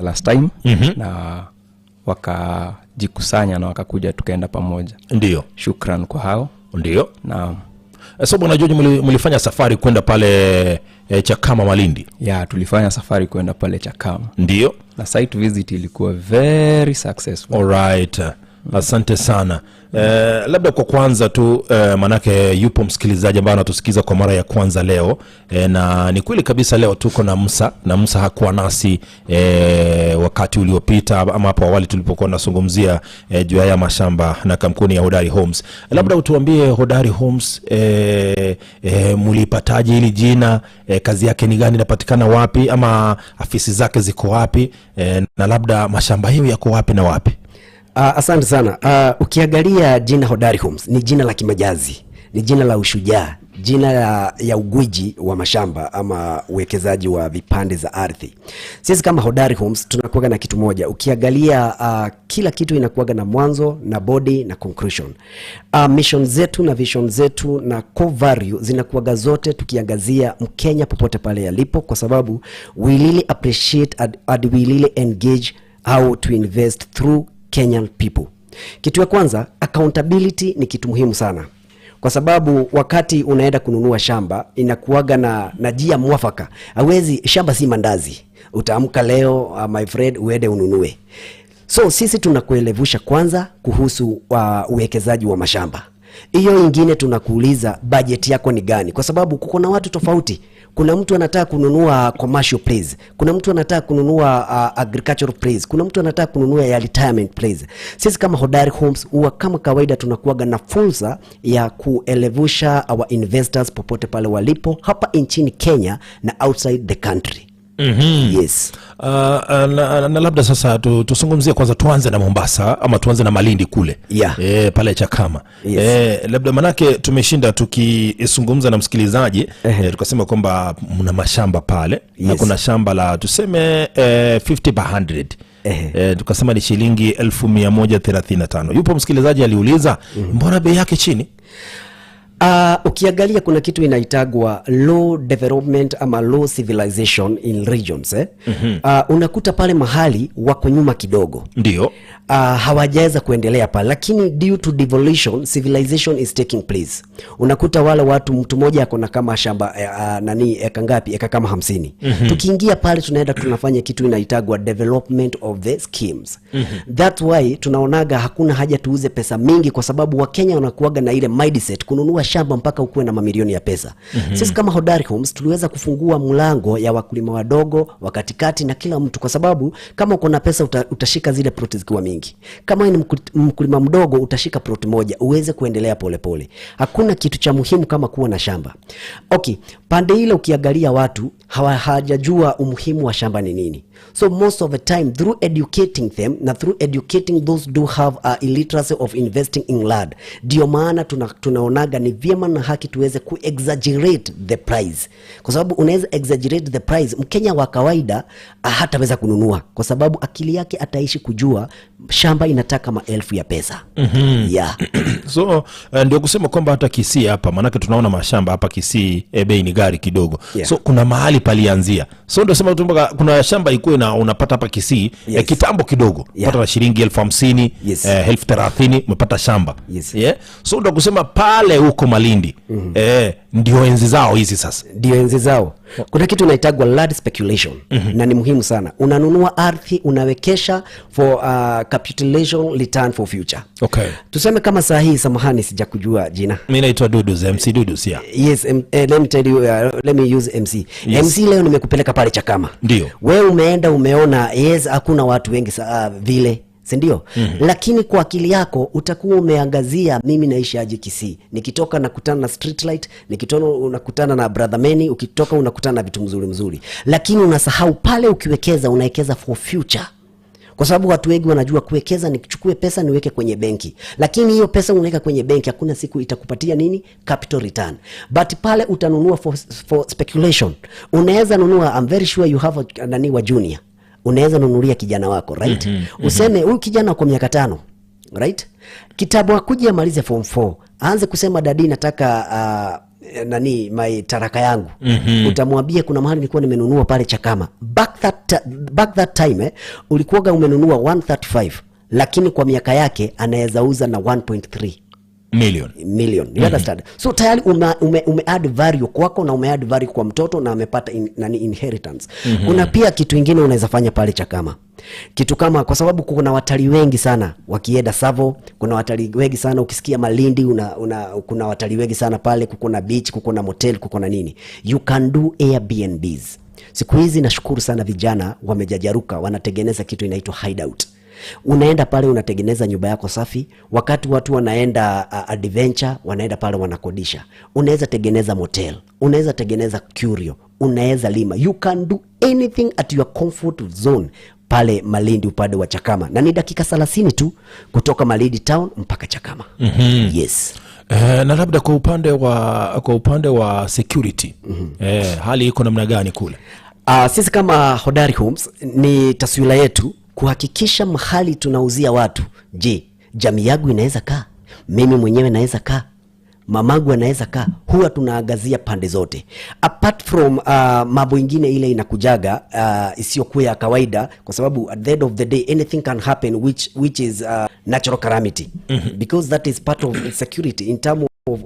Last time na wakajikusanya na wakakuja, tukaenda pamoja. Shukran kwa hao. Na So Bwana George, mlifanya safari kwenda pale Chakama, Malindi? Ya, tulifanya safari kwenda pale Chakama na site visit ilikuwa very successful. Alright. Asante sana. Labda kwa kwanza tu, manake yupo msikilizaji ambaye anatusikiza kwa mara ya kwanza leo, na ni kweli kabisa leo tuko na Musa, na Musa hakuwa nasi wakati uliopita ama hapo awali tulipokuwa tunazungumzia juu ya mashamba na kampuni ya Hodari Homes. Labda utuambie Hodari Homes, mulipataje hili jina, kazi yake ni gani, inapatikana wapi ama afisi zake ziko wapi, na labda mashamba hiyo yako wapi na wapi? Asante sana. Ukiangalia jina Hodari Homes ni jina la kimajazi, ni jina la ushujaa, jina ya ugwiji wa mashamba ama uwekezaji wa vipande za ardhi. Sisi kama Hodari Homes tunakuwaga na kitu moja. Ukiangalia kila kitu inakuwaga na mwanzo na body na conclusion. Mission zetu na vision zetu na core value zinakuwaga zote tukiangazia Mkenya popote pale yalipo, kwa sababu we really appreciate and we really engage how to invest through Kenyan people. Kitu ya kwanza, accountability ni kitu muhimu sana, kwa sababu wakati unaenda kununua shamba inakuwaga na njia mwafaka. Hawezi, shamba si mandazi, utaamka leo, my friend, uende ununue. So sisi tunakuelevusha kwanza kuhusu uwekezaji wa mashamba. Hiyo ingine tunakuuliza budget yako ni gani, kwa sababu kuko na watu tofauti. Kuna mtu anataka kununua commercial place, kuna mtu anataka kununua agricultural place, kuna mtu anataka kununua ya retirement place. Sisi kama Hodari Homes huwa kama kawaida tunakuwaga na fursa ya kuelevusha our investors popote pale walipo hapa nchini Kenya na outside the country. Yes. Na labda sasa tuzungumzie kwanza, tuanze na Mombasa ama tuanze na Malindi kule, pale Chakama. Labda manake tumeshinda tukizungumza na msikilizaji, tukasema kwamba mna mashamba pale na kuna shamba la tuseme 50 by 100, tukasema ni shilingi 135,000. Yupo msikilizaji aliuliza, mbona bei yake chini? Ukiangalia kuna kitu inaitagwa low development ama low civilization in regions, eh? Unakuta pale mahali wako nyuma kidogo, hawajaweza kuendelea pale, lakini due to devolution, civilization is taking place. Unakuta wale watu, mtu mmoja ako na kama shamba nani, eka ngapi, eka kama 50. Tukiingia pale tunaenda tunafanya kitu inaitagwa development of the schemes. That's why tunaonaga hakuna haja tuuze pesa mingi, kwa sababu Wakenya wanakuaga na ile mindset kununua shamba mpaka ukuwe na mamilioni ya pesa. Sisi kama Hodari Homes tuliweza kufungua mlango ya wakulima wadogo, wa katikati na kila mtu, kwa sababu kama uko na pesa utashika zile ploti zikiwa mingi. Kama wewe ni mkulima mdogo utashika ploti moja uweze kuendelea polepole pole. Hakuna kitu cha muhimu kama kuwa na shamba. Okay, pande ile ukiangalia watu hawajajua umuhimu wa shamba ni nini. So most of the time through educating them na through educating those do have a illiteracy of investing in land, ndio maana tunaonaga ni vyema na haki tuweze kuexaggerate the price, kwa sababu unaweza exaggerate the price, Mkenya wa kawaida hataweza kununua kwa sababu akili yake ataishi kujua shamba inataka maelfu ya pesa. Yeah. So ndio kusema kwamba hata Kisii hapa, maanake tunaona mashamba hapa Kisii, bei ni ghali kidogo. So kuna mahali palianzia, so ndio sema tu mpaka kuna shamba ikuwe na unapata hapa Kisii, kitambo kidogo, pata na shilingi 50,000, 30,000 umepata shamba. Yeah? So ndio kusema pale huko Malindi, ndio enzi zao hizi sasa. Ndio enzi zao. Kuna kitu inaitagwa land speculation, na ni muhimu sana. Unanunua ardhi, unawekesha for capitalization return for future. Tuseme kama saa hii, samahani, sijakujua jina. Mi naitwa Dudus, MC Dudus, yeah. Yes, let me tell you, let me use MC. MC, leo nimekupeleka pale Chakama. Wewe umeenda umeona, yes, hakuna watu wengi vile, sindio? Lakini kwa akili yako utakuwa umeangazia, mimi naishi aje Kisii, nikitoka nakutana na street light, nikitoka unakutana na brother Meni, ukitoka unakutana na vitu mzuri mzuri, lakini unasahau pale ukiwekeza unawekeza for future, kwa sababu watu wengi wanajua kuwekeza ni kuchukue pesa niweke kwenye benki, lakini hiyo pesa unaweka kwenye benki hakuna siku itakupatia nini, capital return. But pale utanunua for speculation, unaweza nunua, I'm very sure you have a, nani wa junior, unaweza nunulia kijana wako, right? Useme huyu kijana kwa miaka 5, right, kitabu akuje amalize form 4 aanze kusema, "Daddy, nataka nani, my taraka yangu. Utamwambia kuna mahali nilikuwa nimenunua pale Chakama. Back that time, ulikuwaga umenunua 135, lakini kwa miaka yake anaweza uza na 1.3 million. Million, you understand? So tayari ume add value kwako na ume add value kwa mtoto na amepata nani, inheritance. Kuna pia kitu ingine unaweza fanya pale Chakama, kitu kama, kwa sababu kuna watalii wengi sana wakienda Tsavo, kuna watalii wengi sana ukisikia Malindi, kuna watalii wengi sana pale, kuko na beach, kuko na motel, kuko na nini. You can do Airbnbs. Siku hizi nashukuru sana vijana wamejajaruka, wanatengeneza kitu inaitwa hideout. Unaenda pale unatengeneza nyumba yako safi. Wakati watu wanaenda adventure, wanaenda pale wanakodisha. Unaweza tengeneza motel, unaweza tengeneza curio, unaweza lima. You can do anything at your comfort zone pale Malindi upande wa Chakama, na ni dakika 30 tu kutoka Malindi town mpaka Chakama. Yes. Na labda kwa upande wa security, hali iko namna gani kule? Sisi kama Hodari Homes ni taswira yetu kuhakikisha mahali tunauzia watu, je, jamii yangu inaweza kaa, mimi mwenyewe naweza kaa, mamangu anaweza kaa? Huwa tunaangazia pande zote. Apart from mambo ingine ile inakujaga isiyokuwa ya kawaida, kwa sababu at the end of the day anything can happen which is natural calamity, because that is part of security in term of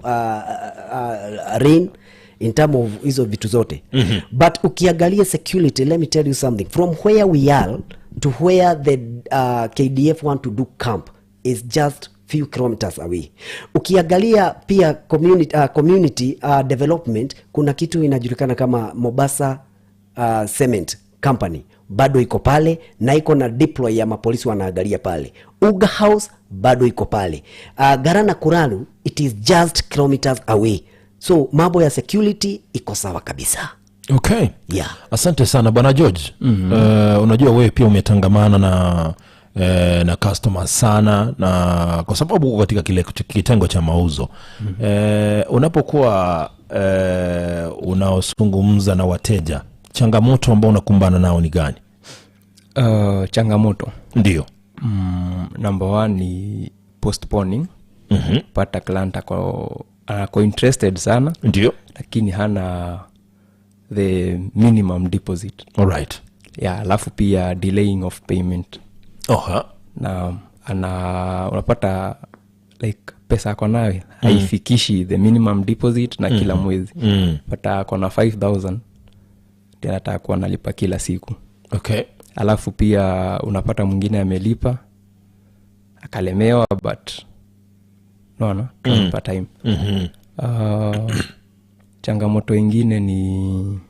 rain, in term of hizo vitu zote. But ukiangalia security, let me tell you something, from where we are to where the KDF want to do camp is just few kilometers away. Ukiangalia pia community development, kuna kitu inajulikana kama Mombasa Cement Company, bado iko pale na iko na deploy ya mapolisi wanaangalia pale. Uga House bado iko pale. Garana Kuraru, it is just kilometers away. So mambo ya security iko sawa kabisa. Okay. Yeah. Asante sana, Bwana George. Unajua wewe pia umetangamana na customer sana, na kwa sababu uko katika kile kitengo cha mauzo, unapokuwa unaozungumza na wateja, changamoto ambao unakumbana nao ni gani? Changamoto? Ndio. Number one ni postponing. Pata client ako interested sana, lakini hana the minimum deposit. Yeah, alafu pia delaying of payment. Na unapata like pesa ako nayo haifikishi the minimum deposit na kila mwezi pata ako na 5000 ndio anataka kuwa analipa kila siku. Alafu pia unapata mwingine amelipa akalemewa, but naona tunampa time. Changamoto ingine ni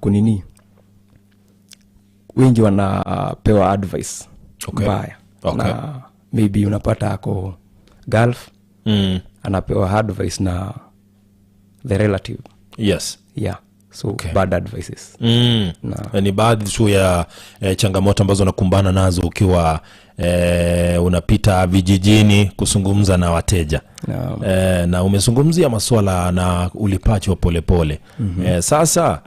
kunini, wengi wanapewa advice mbaya. Na maybe unapata ako Gulf, anapewa advice na the relative. Yeah, so bad advices. Ni baadhi tu ya changamoto ambazo unakumbana nazo ukiwa unapita vijijini kuzungumza na wateja. Naam. Na umezungumzia masuala na ulipaji wa polepole. Sasa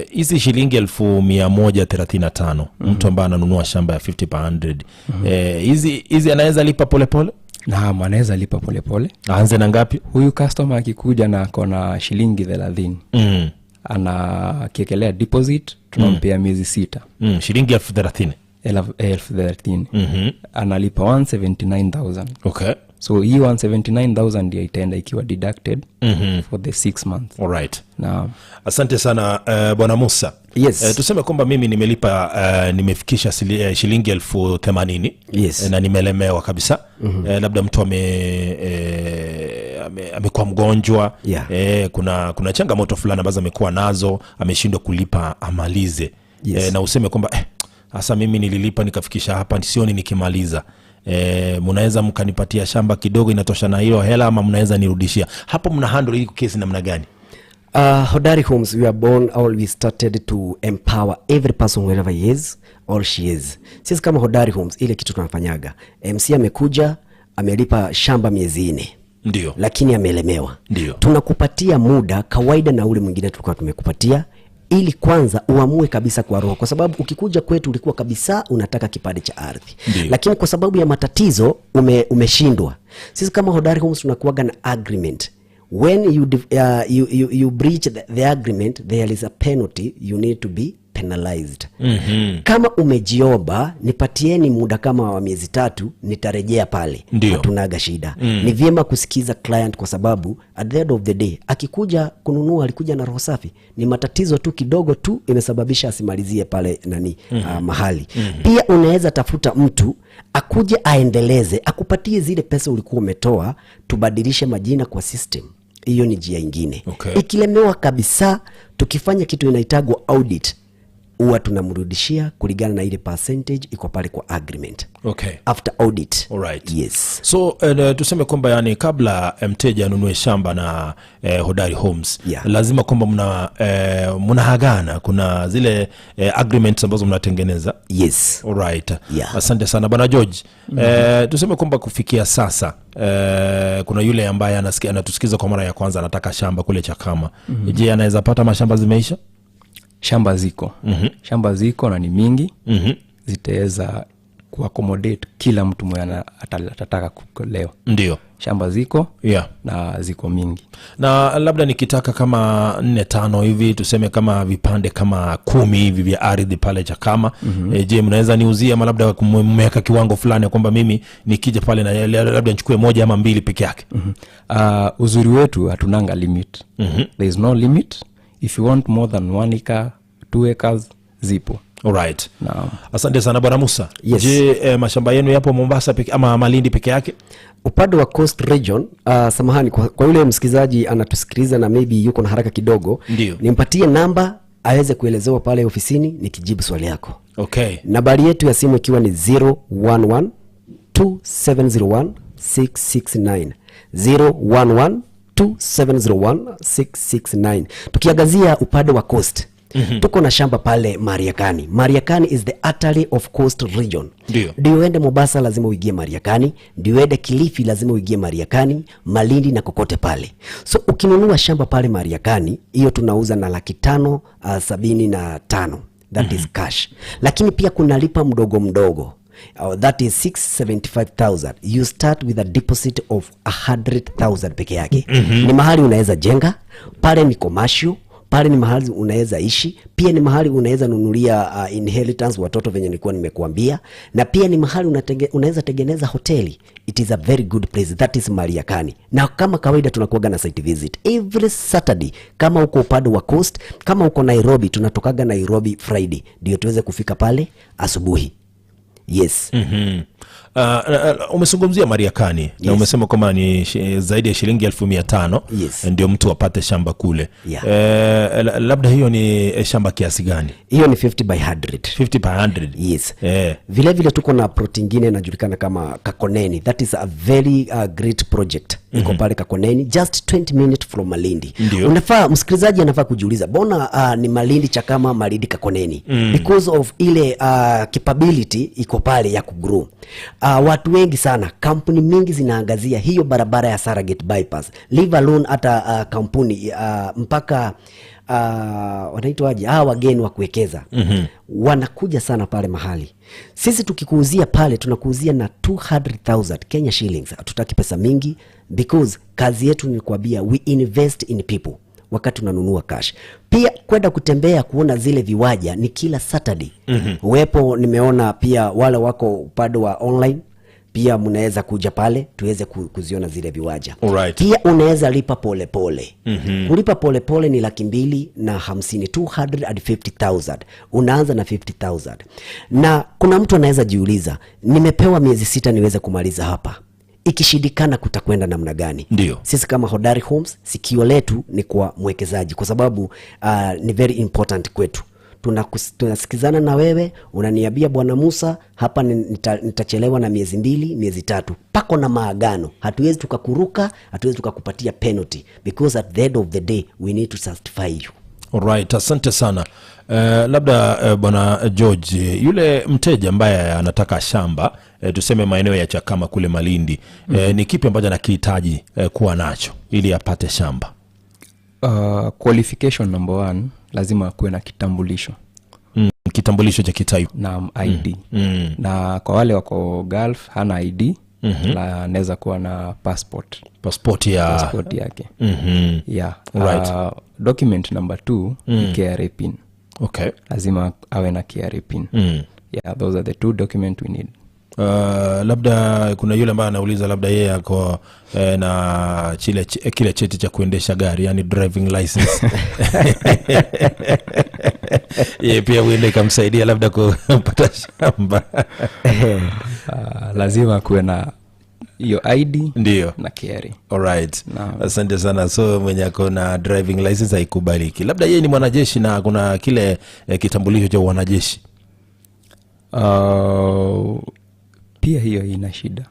hizi shilingi 135,000, mtu ambaye ananunua shamba ya 50 per 100, hizi anaweza lipa polepole? Naam, anaweza lipa polepole. Aanze na ngapi? Huyu customer akikuja na akona shilingi 30, anakiekelea deposit, tunampea miezi 6. Shilingi 30,000. 30,000. Analipa 179,000. So hii 179,000 ndio itaenda ikiwa deducted for the 6 months. Alright. Na Asante sana, Bwana Musa. Yes. Tuseme kwamba mimi nimelipa, nimefikisha shilingi 80,000 na nimelemewa kabisa. Labda mtu amekuwa mgonjwa, kuna changamoto fulani ambazo amekuwa nazo, ameshindwa kulipa amalize. Na useme kwamba hasa mimi nililipa nikafikisha hapa, sioni nikimaliza. Mnaweza mkanipatia shamba kidogo inatosha na hiyo hela, ama mnaweza nirudishia hapo? Mna handle hii kesi namna gani? Hodari Homes, we are born or we started to empower every person wherever he is or she is. Sisi kama Hodari Homes, ile kitu tunafanyaga, MC amekuja amelipa shamba miezi 4, lakini amelemewa. Tunakupatia muda kawaida na ule mwingine tulikuwa tumekupatia, ili kwanza uamue kabisa kwa roho, kwa sababu ukikuja kwetu ulikuwa kabisa unataka kipande cha ardhi, lakini kwa sababu ya matatizo umeshindwa. Sisi kama Hodari Homes tunakuwaga na agreement. When you breach the agreement, there is a penalty, you need to be penalized. Kama umejiomba nipatieni muda kama wa miezi 3, nitarejea pale. Hatunaga shida. Ni vyema kusikiza client kwa sababu at the end of the day akikuja kununua alikuja na roho safi. Ni matatizo tu kidogo tu imesababisha asimalizie pale nani mahali. Pia unaweza tafuta mtu akuje aendeleze, akupatie zile pesa ulikuwa umetoa, tubadilishe majina kwa system. Hiyo ni njia ingine. Ikilemewa kabisa, tukifanya kitu inaitagwa audit, huwa tunamrudishia kulingana na ile percentage iko pale kwa agreement. After audit. Alright. Yes. So tuseme kwamba yani kabla mteja anunue shamba na Hodari Homes, lazima kwamba mnaagana, kuna zile agreements ambazo mnatengeneza. Yes. Alright. Yeah. Asante sana Bwana George. Tuseme kwamba kufikia sasa kuna yule ambaye anatusikiza kwa mara ya kwanza, anataka shamba kule Chakama. Je, anaweza pata mashamba zimeisha? Shamba ziko. Shamba ziko na ni mingi. Zitaweza kuaccommodate kila mtu mwenye atataka leo. Ndio. Shamba ziko na ziko mingi. Na labda nikitaka kama 4-5 hivi, tuseme kama vipande kama 10 hivi vya ardhi pale Chakama, je, mnaweza niuzie ama labda mmeweka kiwango fulani kwamba mimi nikija pale na labda nichukue 1 ama 2 peke yake? Uzuri wetu hatunanga limit. There is no limit. If you want more than 1 acre, 2 acres, zipo. Alright. Naam. Asante sana Bwana Musa. Yes. Je, mashamba yenu yapo Mombasa peke ama Malindi peke yake? Upande wa Coast Region, samahani kwa yule msikizaji anatusikiliza na maybe yuko na haraka kidogo, nimpatie namba aweze kuelezewa pale ofisini nikijibu swali yako. Nambari yetu ya simu ikiwa ni 011 2701 669. 011 2701 669. Tukiangazia upande wa Coast, tuko na shamba pale Mariakani. Mariakani is the artery of Coast Region. Ndio uende Mombasa lazima uingie Mariakani, ndio uende Kilifi lazima uingie Mariakani, Malindi na kokote pale. So ukinunua shamba pale Mariakani, hiyo tunauza na 575,000. That is cash. Lakini pia kuna lipa mdogo mdogo. That is 675,000. You start with a deposit of 100,000 peke yake. Ni mahali unaweza jenga, pale ni commercial, pale ni mahali unaweza ishi, pia ni mahali unaweza nunulia inheritance watoto venye nilikuwa nimekuambia, na pia ni mahali unaweza tengeneza hoteli. It is a very good place. That is Mariakani. Na kama kawaida tunakuaga na site visit every Saturday. Kama uko upande wa Coast, kama uko Nairobi, tunatokaga Nairobi Friday ndio tuweze kufika pale asubuhi. Yes. Umezungumzia Mariakani na umesema kwamba ni zaidi ya shilingi 1500 ndio mtu apate shamba kule. Labda hiyo ni shamba kiasi gani? Hiyo ni 50 by 100. 50 by 100. Yes. Vile vile tuko na plot nyingine inajulikana kama Kakoneni. That is a very great project. Iko pale Kakoneni, just 20 minutes from Malindi. Unafaa msikilizaji anafaa kujiuliza, bona ni Malindi Chakama, Malindi Kakoneni? Because of ile capability iko pale ya kugrow. Watu wengi sana, kampuni mingi zinaangazia hiyo barabara ya Saragate bypass. Leave alone hata kampuni mpaka wanaitwaje hawa wageni wa kuwekeza, wanakuja sana pale mahali. Sisi tukikuuzia pale tunakuuzia na 200,000 Kenya shillings. Hatutaki pesa mingi because kazi yetu ni kuambia we invest in people wakati unanunua cash. Pia kwenda kutembea kuona zile viwaja ni kila Saturday. Uwepo nimeona pia wale wako upande wa online pia mnaweza kuja pale tuweze kuziona zile viwaja. Pia unaweza lipa pole pole. Kulipa pole pole ni 250,000, 250,000. Unaanza na 50,000. Na kuna mtu anaweza jiuliza, nimepewa miezi 6 niweze kumaliza hapa. Ikishindikana kutakwenda namna gani? Ndio. Sisi kama Hodari Homes sikio letu ni kwa mwekezaji kwa sababu ni very important kwetu. Tunasikizana na wewe, unaniambia Bwana Musa hapa nitachelewa na miezi 2, miezi 3. Pako na maagano. Hatuwezi tukakuruka, hatuwezi tukakupatia penalty because at the end of the day we need to satisfy you. Alright, asante sana. Labda Bwana George, yule mteja ambaye anataka shamba, tuseme maeneo ya Chakama kule Malindi, ni kipi ambacho anakihitaji kuwa nacho ili apate shamba? Qualification number 1, lazima kuwe na kitambulisho. Kitambulisho cha kitaifa. Na ID. Na kwa wale wako Gulf hana ID, La anaweza kuwa na passport. Passport ya Passport yake. Yeah. Right. Document number 2 ni KRA PIN. Okay. Lazima awe na KRA PIN. Yeah, those are the 2 document we need. Labda kuna yule ambaye anauliza labda yeye ako na kile cheti cha kuendesha gari, yani driving license. Yeye pia huenda ikamsaidia labda kupata shamba. Lazima kuwe na hiyo ID Ndio. na KRA. Alright. Naam. Asante sana. So mwenye ako na driving license haikubaliki. Labda yeye ni mwanajeshi na kuna kile kitambulisho cha wanajeshi. Pia hiyo ina shida.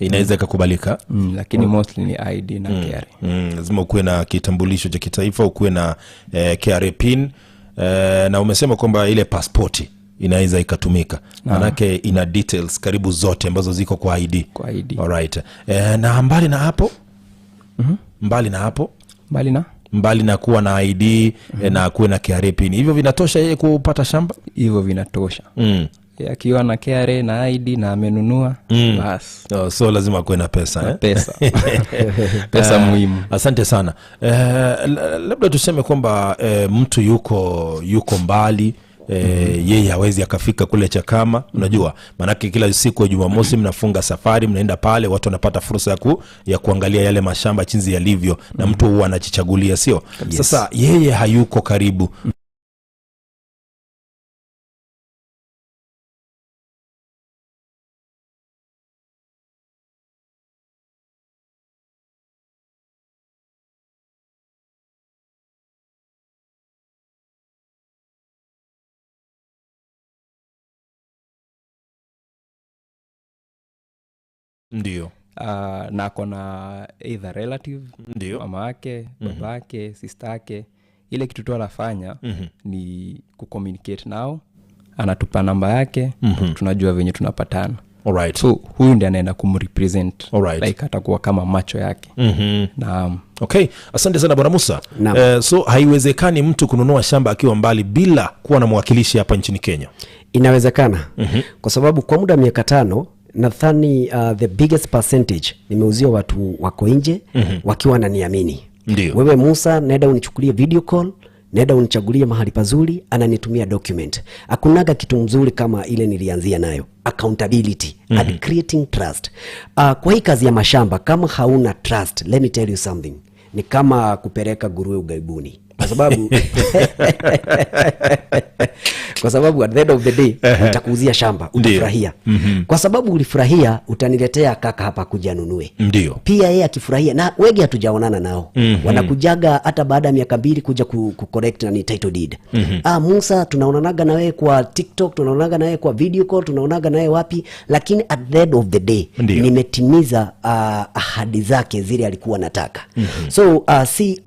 Inaweza ikakubalika. Lakini mostly ni ID na KRA. Lazima ukuwe na kitambulisho cha kitaifa, ukuwe na KRA PIN, na umesema kwamba ile pasipoti inaweza ikatumika. Manake ina details karibu zote ambazo ziko kwa ID. Kwa ID. Alright. Na mbali na hapo? Mbali na hapo? Mbali na? Mbali na kuwa na ID, na kuwa na KRA PIN. Hivyo vinatosha yeye kupata shamba? Hivyo vinatosha. Akiwa na KRA na ID na amenunua, bas. Oh, so lazima kuwe na pesa, Na pesa. Pesa muhimu. Asante sana. Labda tuseme kwamba mtu yuko mbali, yeye hawezi akafika kule Chakama, unajua maanake kila siku ya Jumamosi mnafunga safari, mnaenda pale, watu wanapata fursa ya kuangalia yale mashamba jinsi yalivyo, na mtu huwa anajichagulia, sio? Yes. Sasa yeye hayuko karibu. Ndio. Na ako na either relative, Ndio. mama yake, baba yake, sister yake. Ile kitu tu anafanya ni kucommunicate nao, anatupa namba yake, tunajua venye tunapatana. Alright. So huyu ndiye anaenda kumrepresent. Alright. Like atakuwa kama macho yake. Naam. Okay, asante sana Bwana Musa. Naam. So haiwezekani mtu kununua shamba akiwa mbali bila kuwa na mwakilishi hapa nchini Kenya. Inawezekana. Kwa sababu kwa muda wa miaka 5 nadhani the biggest percentage nimeuzia watu wako nje, wakiwa wananiamini. Ndio. Wewe Musa, nenda unichukulie video call, nenda unichagulie mahali pazuri, ananitumia document. Hakunaga kitu mzuri kama ile nilianzia nayo, accountability and creating trust. Kwa hii kazi ya mashamba, kama hauna trust, let me tell you something, ni kama kupeleka nguruwe ugaibuni. Kwa sababu kwa sababu at the end of the day nitakuuzia shamba, utafurahia. Kwa sababu ulifurahia, utaniletea kaka hapa kuja anunue. Ndio. Pia yeye akifurahia, na wengi hatujaonana nao. Wanakujaga hata baada ya miaka 2 kuja ku correct na ni title deed. Musa, tunaonanaga na wewe kwa TikTok, tunaonaga na wewe kwa video call, tunaonaga na wewe wapi, lakini at the end of the day nimetimiza ahadi zake zile alikuwa anataka. So si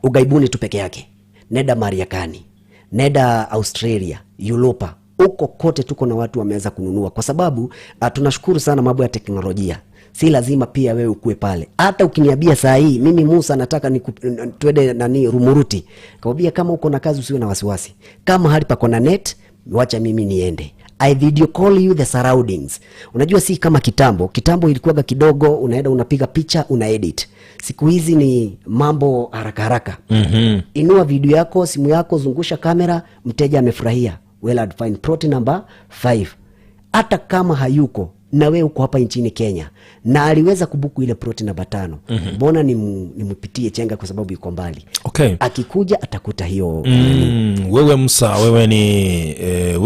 ugaibuni tu peke yake. Nenda Marekani, nenda Australia, Europa, huko kote tuko na watu wameweza kununua. Kwa sababu tunashukuru sana mambo ya teknolojia. Si lazima pia wewe ukue pale. Hata ukiniambia saa hii mimi Musa nataka twende nani Rumuruti, kaambia kama uko na kazi usiwe na wasiwasi. Kama hali pako na net, wacha mimi niende. I video call you the surroundings. Unajua si kama kitambo. Kitambo ilikuwaga kidogo, unaenda unapiga picha, una edit. Siku hizi ni mambo haraka haraka. Inua video yako, simu yako, zungusha kamera, mteja amefurahia. Well, I'd find plot number 5. Hata kama hayuko na wewe uko hapa nchini Kenya na aliweza kubuku ile plot namba 5, mbona nimpitie chenga kwa sababu yuko mbali? Okay. Akikuja atakuta hiyo. Wewe Musa, wewe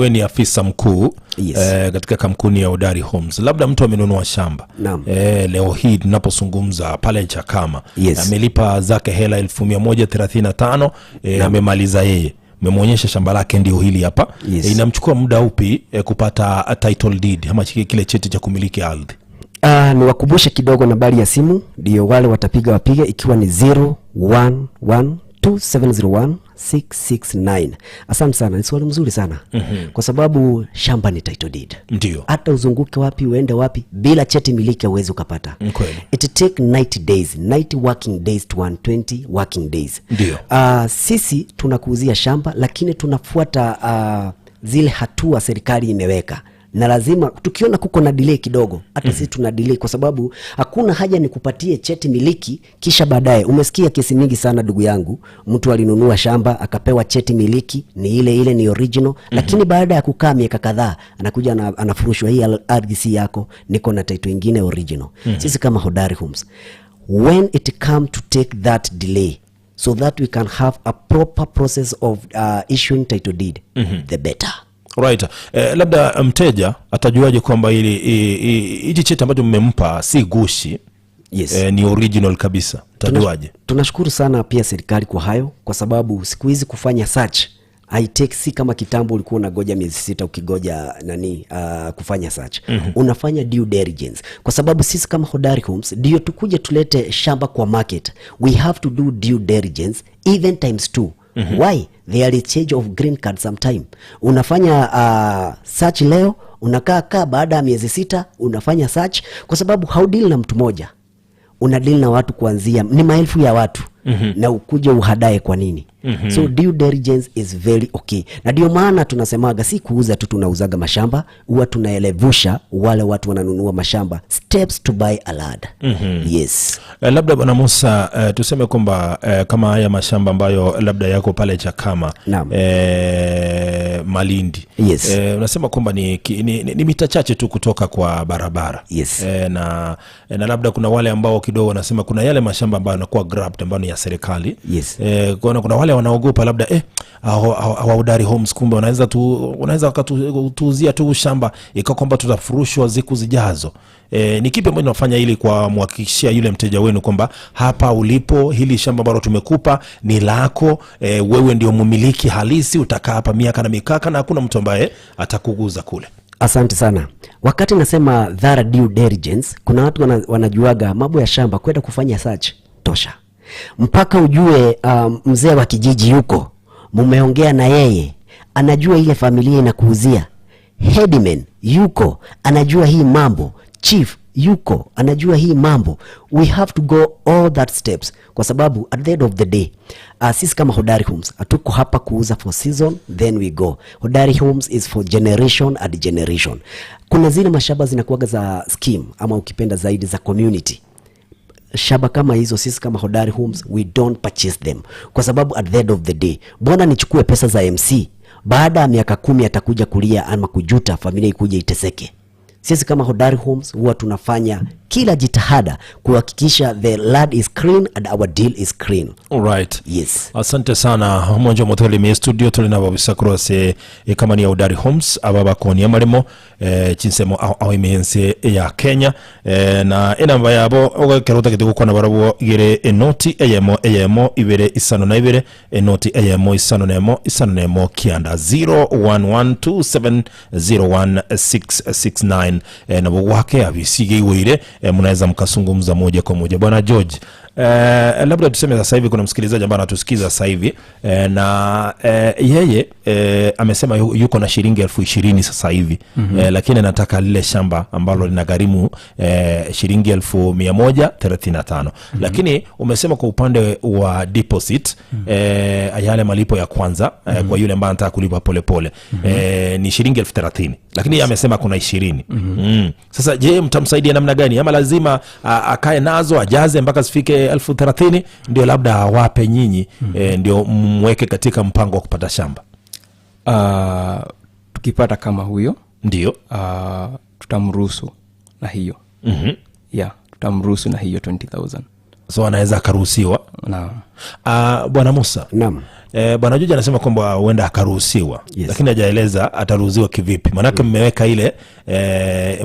ni afisa mkuu, Yes. katika kampuni ya Hodari Homes. Labda mtu amenunua shamba. Naam. Leo hii tunapozungumza pale Chakama. Yes. Amelipa zake hela 1135, amemaliza yeye. Umemuonyesha shamba lake ndio hili hapa. Yes. Inamchukua muda upi kupata title deed ama kile cheti cha kumiliki ardhi? Niwakumbushe kidogo nambari ya simu ndio wale watapiga wapige, ikiwa ni 011 2701 669. Asante sana, ni swali mzuri sana. Kwa sababu shamba ni title deed. Ndio. Hata uzunguke wapi uende wapi bila cheti miliki huwezi ukapata. Kweli. It take 90 days, 90 working days to 120 working days. Ndio. Sisi tunakuuzia shamba lakini tunafuata zile hatua serikali imeweka. Na lazima tukiona kuko na delay kidogo, hata sisi tuna delay, kwa sababu hakuna haja nikupatie cheti miliki kisha baadaye. Umesikia kesi mingi sana ndugu yangu, mtu alinunua shamba akapewa cheti miliki, ni ile ile, ni original, lakini baada ya kukaa miaka kadhaa anakuja anafurushwa, hii ardhi si yako, niko na title ingine original. Sisi kama Hodari Homes, when it come to take that delay so that we can have a proper process of issuing title deed, the better. Right. Labda mteja atajuaje kwamba ili hichi cheti ambacho mmempa si gushi? Ni original kabisa. Atajuaje? Tunashukuru sana pia serikali kwa hayo, kwa sababu siku hizi kufanya search haitake, si kama kitambo ulikuwa unagoja miezi 6 ukigoja nani kufanya search. Unafanya due diligence, kwa sababu sisi kama Hodari Homes ndio tukuje tulete shamba kwa market, we have to do due diligence even times 2. Why? There is change of green card sometime. Unafanya search leo, unakaa kaa baada ya miezi 6 unafanya search, kwa sababu haudeal na mtu mmoja, unadeal na watu kuanzia ni maelfu ya watu, na ukuje uhadae kwa nini? So due diligence is very okay, na ndio maana tunasemaga si kuuza tu tunauzaga mashamba, huwa tunaelevusha wale watu wananunua mashamba steps to buy a land. Yes. Labda Bwana Musa, tuseme kwamba kama haya mashamba ambayo labda yako pale Chakama, Malindi. Yes. Unasema kwamba ni mita chache tu kutoka kwa barabara. Yes. Na labda kuna wale ambao kidogo wanasema kuna yale mashamba ambayo yanakuwa grabbed ambayo ni ya serikali. Yes. Kuna wale wanaogopa labda Hodari Homes kumbe wanaweza wakatuuzia tu shamba ikawa kwamba tutafurushwa siku zijazo. Ni kipi ambacho unafanya ili kwa muhakikishia yule mteja wenu kwamba hapa ulipo hili shamba ambalo tumekupa ni lako, wewe ndio mmiliki halisi, utakaa hapa miaka na mikaka na hakuna mtu ambaye atakuguza kule? Asante sana. Wakati nasema thorough due diligence, kuna watu wanajuaga mambo ya shamba kwenda kufanya search tosha. Mpaka ujue mzee wa kijiji yuko, mumeongea na yeye, anajua ile familia inakuuzia. Headman yuko, anajua hii mambo. Chief yuko, anajua hii mambo. We have to go all that steps, kwa sababu at the end of the day, sisi kama Hodari Homes hatuko hapa kuuza for season then we go. Hodari Homes is for generation and generation. Kuna zile mashamba zinakuwaga za scheme, ama ukipenda zaidi za community. Shamba kama hizo sisi kama Hodari Homes we don't purchase them, kwa sababu at the end of the day, mbona nichukue pesa za MC baada ya miaka 10 atakuja kulia ama kujuta, familia ikuje iteseke? Sisi kama Hodari Homes huwa tunafanya kila jitihada kuhakikisha the land is clean and our deal is clean. All right. Yes. Asante sana Monjo Motoli mi studio tuli nabo bisakurose kama ni Hodari Homes ababa koni amalimo chinsemo au imense ya Kenya na enamba yabo okerota kituko na barabo gere enoti eyemo eyemo ibere isano na ibere enoti eyemo isano nemo isano nemo kianda 0112701669 na wake abisige iweire mnaweza mkazungumza moja kwa moja. Bwana George, labda tuseme sasa hivi kuna msikilizaji ambaye anatusikiza sasa hivi na yeye amesema yuko na shilingi 20,000 sasa hivi, lakini anataka lile shamba ambalo linagharimu shilingi 135,000. Lakini umesema kwa upande wa deposit, yale malipo ya kwanza kwa yule ambaye anataka kulipa polepole ni shilingi 30,000, lakini yeye amesema kuna 20. Sasa je, mtamsaidia namna gani? Ama lazima akae nazo ajaze mpaka zifike 30,000 ndio labda awape nyinyi, ndio mweke katika mpango wa kupata shamba? Tukipata kama huyo ndio tutamruhusu na hiyo. Yeah, tutamruhusu na hiyo 20,000. So anaweza akaruhusiwa. Naam. Bwana Musa. Naam. Bwana George anasema kwamba huenda akaruhusiwa. Yes. Lakini hajaeleza ataruhusiwa kivipi. Maana mmeweka ile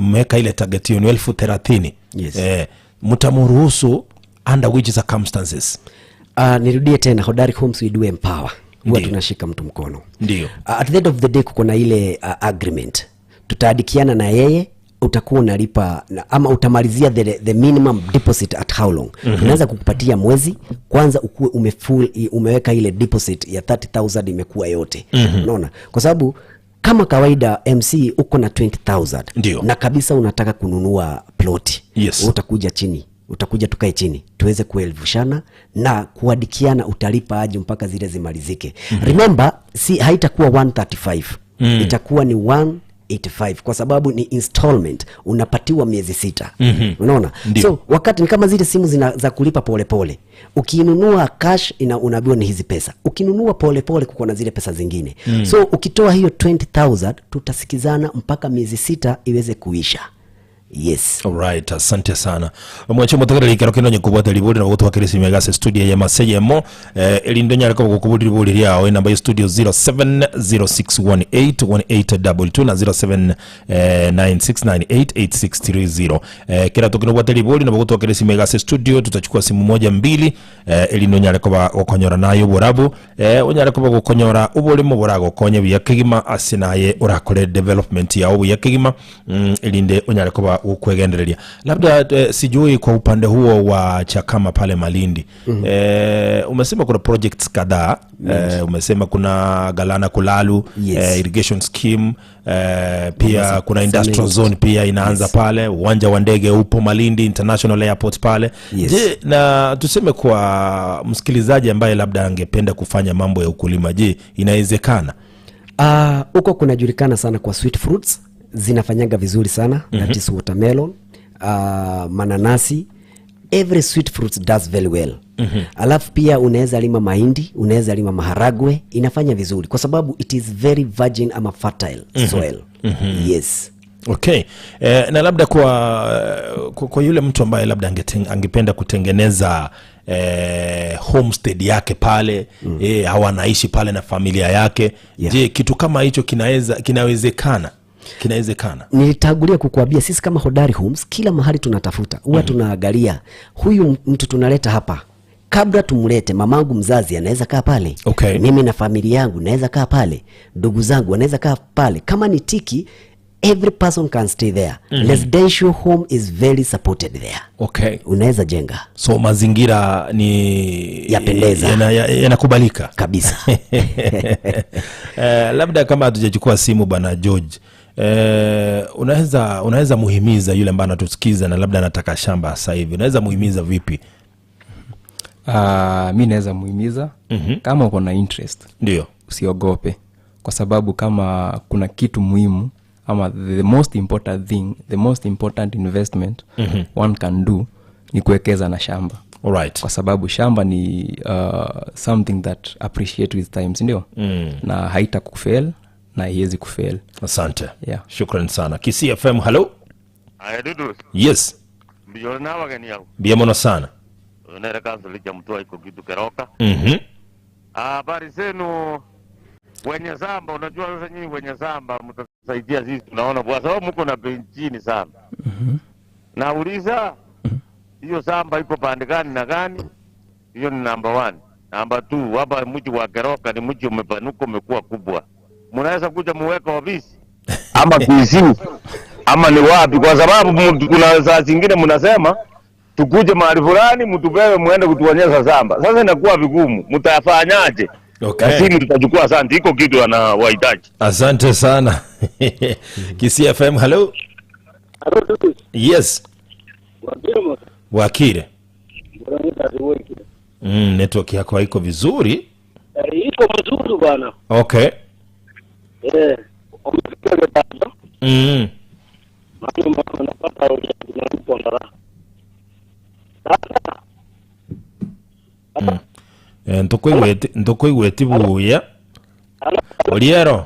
mmeweka ile target yenu 30,000. Yes. Mtamruhusu under which circumstances? Nirudie tena, Hodari Homes we do empower. Huwa tunashika mtu mkono. Ndio. At the end of the day kuko na ile agreement. Tutaadikiana na yeye, utakuwa unalipa ama utamalizia the minimum deposit at how long. Tunaweza kukupatia mwezi kwanza ukuwe umeweka ile deposit ya 30,000 imekuwa yote. Unaona? Kwa sababu kama kawaida MC uko na 20,000. Ndio. Na kabisa unataka kununua ploti. Yes. Utakuja chini, utakuja tukae chini tuweze kuelvushana na kuadikiana utalipa aje mpaka zile zimalizike. Remember, si haitakuwa 135. Itakuwa ni 85, kwa sababu ni installment, unapatiwa miezi 6. Unaona? So wakati ni kama zile simu za kulipa polepole. Ukinunua cash unaambiwa ni hizi pesa. Ukinunua polepole kuko na zile pesa zingine. So ukitoa hiyo 20,000 tutasikizana mpaka miezi 6 iweze kuisha. Yes. Alright, asante sana. Mwache mutegereri kero kino nyekubwata libuli na gutwakira simu ya studio ya maseyemo elindo nyarako gukubuli libuli lyao inamba ya studio 0706181822 na 0796988630. Kila tukino bwata libuli na gutwakira simu ya studio, tutachukua simu moja mbili elindo nyarako gukonyora nayo burabu onyarako gukonyora ubulimo burago konye bya asinaye urakore development yao ya kigima elinde onyarako ukwegendereria. Labda sijui kwa upande huo wa Chakama pale Malindi. Umesema kuna projects kadhaa. Umesema kuna Galana Kulalu, Yes. Irrigation scheme, pia kuna industrial zone pia inaanza pale, uwanja wa ndege upo Malindi International Airport pale. Yes. Je, na tuseme kwa msikilizaji ambaye labda angependa kufanya mambo ya ukulima, je, inawezekana? Huko kunajulikana sana kwa sweet fruits, zinafanyaga vizuri sana. That is watermelon, mananasi, every sweet fruit does very well. Alafu pia unaweza lima mahindi, unaweza lima maharagwe, inafanya vizuri kwa sababu it is very virgin ama fertile soil. Yes. Okay. Na labda kwa yule mtu ambaye labda angependa kutengeneza homestead yake pale, au anaishi pale na familia yake. Yeah. Je, kitu kama hicho kinawezekana? Kinawezekana. Nilitangulia kukuambia sisi kama Hodari Homes kila mahali tunatafuta, huwa tunaangalia huyu mtu tunaleta hapa, kabla tumlete mamangu mzazi anaweza kaa pale. Okay. Mimi na familia yangu naweza kaa pale, ndugu zangu wanaweza kaa pale. Kama ni tiki, every person can stay there. Residential home is very supported there. Okay. Unaweza jenga. So mazingira ni yapendeza, yanakubalika kabisa. Labda kama hatujachukua simu bana George, unaweza muhimiza yule ambaye anatusikiza na labda anataka shamba sasa hivi, unaweza muhimiza vipi? Mimi naweza muhimiza kama uko na interest, ndio usiogope, kwa sababu kama kuna kitu muhimu ama the most important thing, the most important investment one can do ni kuwekeza na shamba. Alright. Kwa sababu shamba ni something that appreciate with time, ndio? Na haita kufail na haiwezi kufail. Asante. Yeah. Shukran sana. Kisii FM, hello. Ayedudu. Yes. Mbio na wageni yao. Biamono sana. Unaweza kanzo lija mtu iko kitu keroka. Habari zenu wenye samba, unajua sasa nyinyi wenye samba mtasaidia sisi, tunaona kwa sababu mko na bei chini sana. Nauliza hiyo samba iko pande gani na gani? Hiyo ni number 1. Number 2, hapa mji wa Keroka ni mji umepanuka, umekuwa kubwa. Mnaweza kuja muweka ofisi ama Kisii ama ni wapi? Kwa sababu kuna saa zingine mnasema tukuje mahali fulani mtupewe muende kutuonyesha samba. Sasa inakuwa vigumu, mtafanyaje? Okay. Lakini tutachukua, asante, iko kitu anawahitaji. Asante sana. Kisii FM, hello. Hello. Yes. Wakire. Network yako haiko vizuri. Iko mzuri bwana. Okay. Ntokoigwete buya. Oliero.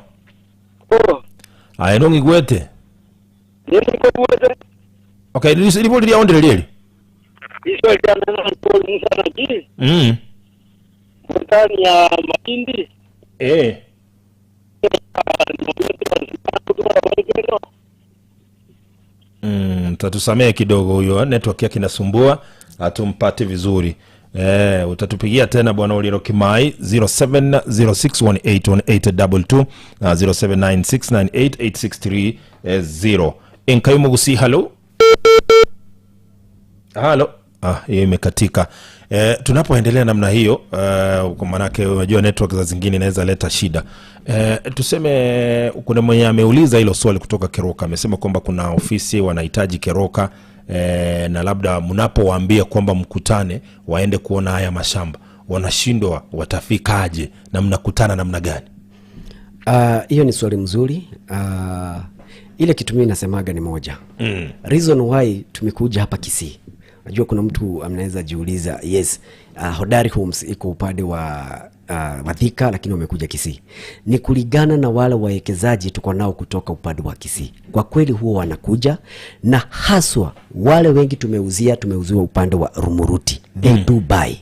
Aye no ngigwete. Okay, liboli lya ondele leli. Iso jana na Musa na ji. Mtani ya Malindi. Tatusamee kidogo, huyo network yake inasumbua, hatumpati vizuri. Utatupigia tena bwana Oliero Kimai 0706181822 na 0796988630. Enkayumu gusi, hello. Halo. Hiyo imekatika. Tunapoendelea namna hiyo, kwa maana unajua network za zingine inaweza leta shida. Tuseme kuna mwenye ameuliza hilo swali kutoka Keroka, amesema kwamba kuna ofisi wanahitaji Keroka, na labda mnapowaambia kwamba mkutane waende kuona haya mashamba, wanashindwa watafikaje na mnakutana namna gani? Hiyo ni swali mzuri. Ile kitu mimi nasemaga ni moja. Reason why tumekuja hapa Kisii. Najua kuna mtu anaweza jiuliza, yes, Hodari Homes iko upande wa Thika lakini wamekuja Kisii. Ni kulingana na wale wawekezaji tuko nao kutoka upande wa Kisii. Kwa kweli huo wanakuja, na haswa wale wengi tumeuziwa upande wa Rumuruti. They do buy.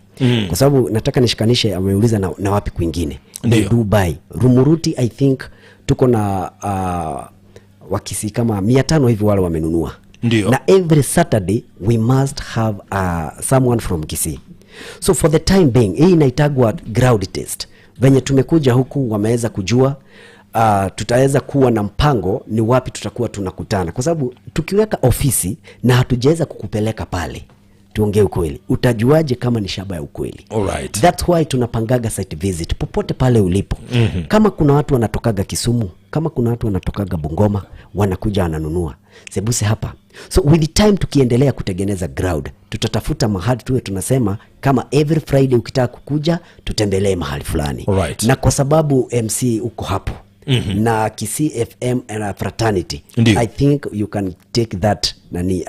Kwa sababu nataka nishikanishe, ameuliza na wapi kwingine. They do buy. Rumuruti I think tuko na Wakisii kama 500 hivi wale wamenunua. Ndiyo. Na every Saturday we must have someone from Kisii. So for the time being, hii inaitagwa ground test. Venye tumekuja huku wameweza kujua, tutaweza kuwa na mpango ni wapi tutakuwa tunakutana. Kwa sababu tukiweka ofisi na hatujaweza kukupeleka pale, tuongee ukweli, utajuaje kama ni shamba ya ukweli? Alright. That's why tunapangaga site visit popote pale ulipo. Kama kuna watu wanatokaga Kisumu, kama kuna watu wanatokaga Bungoma, wanakuja wananunua sebuse hapa. So with the time tukiendelea kutengeneza ground, tutatafuta mahali tuwe tunasema kama every Friday ukitaka kukuja tutembelee mahali fulani. Alright. Na kwa sababu MC uko hapo na Kisii FM and Fraternity, Ndiyo. I think you can take that nani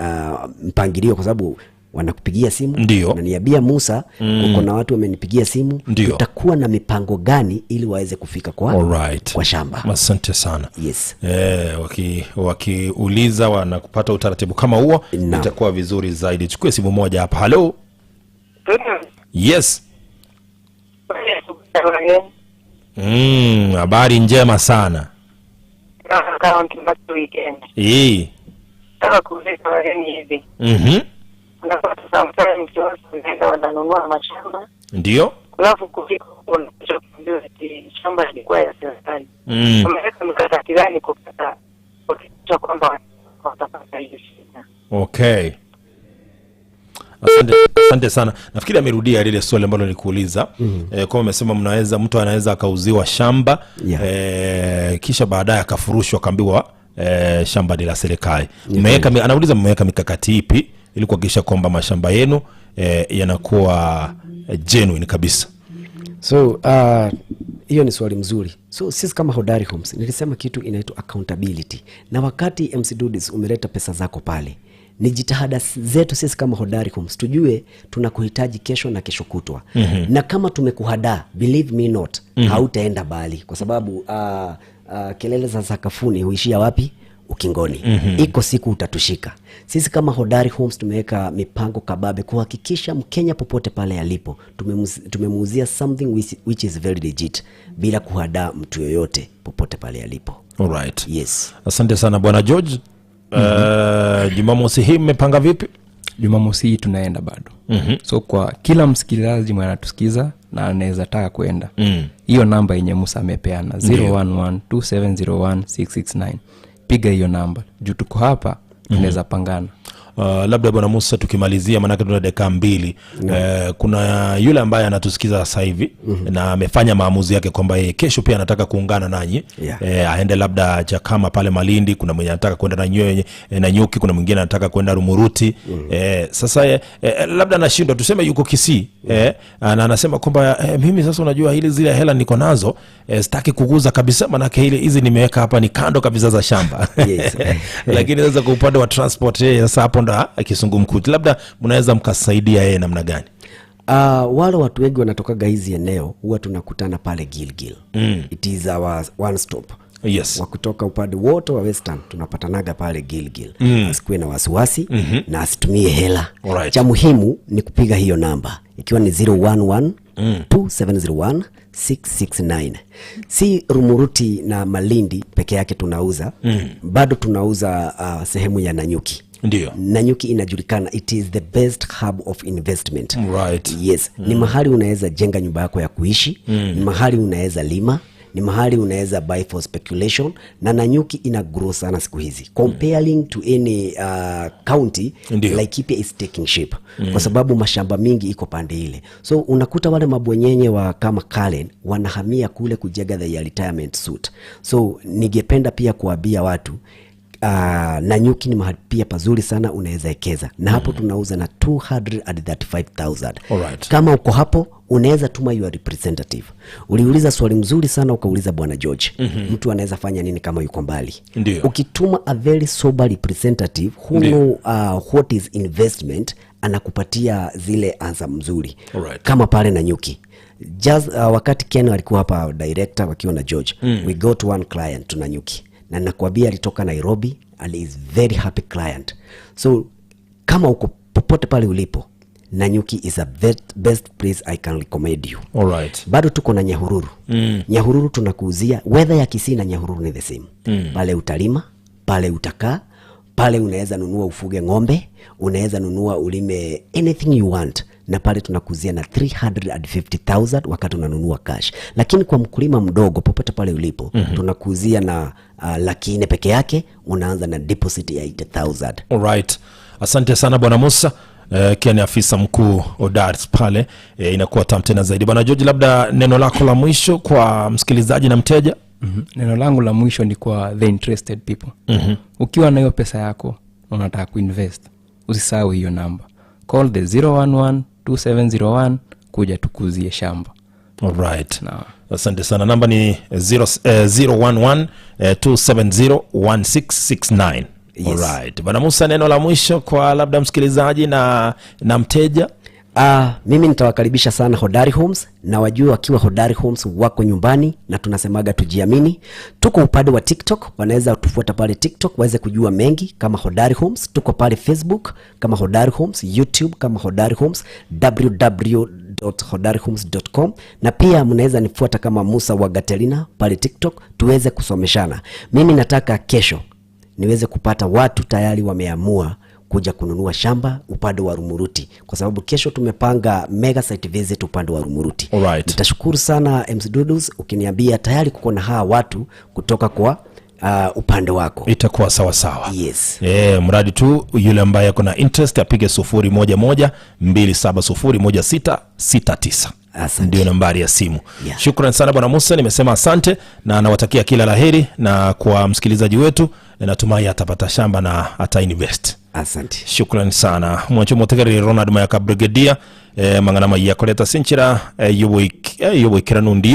mpangilio, kwa sababu wanakupigia simu. Ndiyo. Na niambia Musa, kuna watu wamenipigia simu. Ndiyo. Tutakuwa na mipango gani ili waweze kufika kwa, Alright. kwa shamba. Asante sana. Yes. Wakiuliza wanakupata utaratibu kama huo, itakuwa vizuri zaidi. Chukue simu moja hapa. Hello. Yes. Habari njema sana. Unapata sometimes watu wanaenda wananunua mashamba. Ndio. Alafu kufika huko unakuja kuambiwa eti shamba ilikuwa ya serikali. Wameweka mikakati gani kupata kuhakikisha kwamba watapata hiyo shida? Okay. Asante sana. Nafikiri amerudia lile swali ambalo nilikuuliza. Kwa umesema mnaweza, mtu anaweza akauziwa shamba, kisha baadaye akafurushwa akaambiwa shamba ni la serikali. Anauliza mmeweka mikakati ipi ili kuhakikisha kwamba mashamba yenu yanakuwa genuine kabisa? So hiyo ni swali mzuri. So sisi kama Hodari Homes nilisema kitu inaitwa accountability. Na wakati MC Dudis umeleta pesa zako pale, ni jitihada zetu sisi kama Hodari Homes tujue tunakuhitaji kesho na kesho kutwa. Na kama tumekuhadaa, believe me not, hautaenda bali, kwa sababu kelele za sakafuni huishia wapi? Ukingoni. Iko siku utatushika. Sisi kama Hodari Homes tumeweka mipango kababe kuhakikisha Mkenya popote pale alipo tumemuuzia something which is very legit, bila kuhadaa mtu yoyote popote pale alipo. Alright. Yes. Asante sana Bwana George. Jumamosi hii mmepanga vipi? Jumamosi hii tunaenda bado. So kwa kila msikilizaji mwenye anatusikiza na anaweza taka kwenda, hiyo namba yenye Musa amepeana 011 2701 669, piga hiyo namba juu tuko hapa, tunaweza pangana. Labda Bwana Musa tukimalizia, maanake tuna dakika 2. Kuna yule ambaye anatusikiza sasa hivi na amefanya maamuzi yake kwamba yeye kesho pia anataka kuungana nanyi. Aende labda Chakama pale Malindi, kuna mwenye anataka kwenda na Nyuki, kuna mwingine anataka kwenda Rumuruti. Sasa labda anashindwa, tuseme yuko Kisii, na anasema kwamba mimi sasa unajua hili zile hela niko nazo, sitaki kuguza kabisa, maanake ile hizi nimeweka hapa ni kando kabisa za shamba. Yes. Lakini sasa kwa upande wa transport sasa hapo ndo kisungumkuti, labda mnaweza mkasaidia yeye namna gani? Wale watu wengi wanatokaga hizi eneo huwa tunakutana pale Gilgil. It is our one stop. Yes. Wa kutoka upande wote wa Western tunapatanaga pale Gilgil. Asikuwe na wasiwasi na asitumie hela. Alright. Cha muhimu ni kupiga hiyo namba ikiwa ni 011 2701 669. Si Rumuruti na Malindi peke yake tunauza, bado tunauza sehemu ya Nanyuki. Ndiyo. Nanyuki inajulikana, it is the best hub of investment. Right. Yes. Ni mahali unaweza jenga nyumba yako ya kuishi, ni mahali unaweza lima, ni mahali unaweza buy for speculation, na Nanyuki ina grow sana siku hizi. Comparing to any county, Laikipia is taking shape. Kwa sababu mashamba mingi iko pande ile. So unakuta wale mabwenyenye wa kama Kalen wanahamia kule kujenga the retirement suit. So ningependa pia kuambia watu, Nanyuki ni mahali pia pazuri sana unaweza ekeza, na hapo tunauza na 235,000. Alright. Kama uko hapo unaweza tuma your representative. Uliuliza swali mzuri sana, ukauliza Bwana George, mtu anaweza fanya nini kama yuko mbali? Ndiyo. Ukituma a very sober representative who know what is investment, anakupatia zile answer mzuri. Alright. Kama pale Nanyuki. Just, wakati Ken alikuwa hapa director wakiwa na George, we got one client to Nanyuki, na nakwambia alitoka Nairobi and is very happy client. So kama uko popote pale ulipo, Nanyuki is a best place I can recommend you. Alright. Bado tuko na Nyahururu. Nyahururu tunakuuzia weather ya Kisii na Nyahururu ni the same. Pale utalima, pale utakaa, pale unaweza nunua ufuge ng'ombe, unaweza nunua ulime anything you want, na pale tunakuuzia na 350,000 wakati unanunua cash. Lakini kwa mkulima mdogo popote pale ulipo, tunakuuzia na 400,000 peke yake, unaanza na deposit ya 80,000. Alright. Asante sana Bwana Musa. Kia ni afisa mkuu Odars pale. Inakuwa tamu tena zaidi. Bwana George, labda neno lako la mwisho kwa msikilizaji na mteja? Neno langu la mwisho ni kwa the interested people. Ukiwa na hiyo pesa yako unataka kuinvest, usisahau hiyo namba. Call the 011 2701 kuja tukuzie shamba. Alright. Asante sana. Namba ni 011 270 1669. Yes. Alright. Bwana Musa, neno la mwisho kwa labda msikilizaji na mteja? Mimi nitawakaribisha sana Hodari Homes, na wajue wakiwa Hodari Homes wako nyumbani, na tunasemaga tujiamini. Tuko upande wa TikTok, wanaweza tufuata pale TikTok waweze kujua mengi kama Hodari Homes. Tuko pale Facebook kama Hodari Homes, YouTube kama Hodari Homes, www.hodarihomes.com, na pia mnaweza nifuata kama Musa wa Gatelina pale TikTok tuweze kusomeshana. Mimi nataka kesho niweze kupata watu tayari wameamua kuja kununua shamba upande wa Rumuruti, kwa sababu kesho tumepanga mega site visit upande wa Rumuruti. Alright. Nitashukuru sana MC Dudus ukiniambia tayari kuko na hawa watu kutoka kwa upande wako. Itakuwa sawa sawa. Yes. Mradi tu yule ambaye ako na interest apige 011 270 1669. Asante. Ndio nambari ya simu. Yeah. Shukran sana Bwana Musa, nimesema asante na nawatakia kila laheri, na kwa msikilizaji wetu natumai atapata shamba na atainvest. Asante. Shukran sana. Mwacho motegeri Ronald Mayaka Brigadier, mangana maya koleta sinchira yoboikira nundio.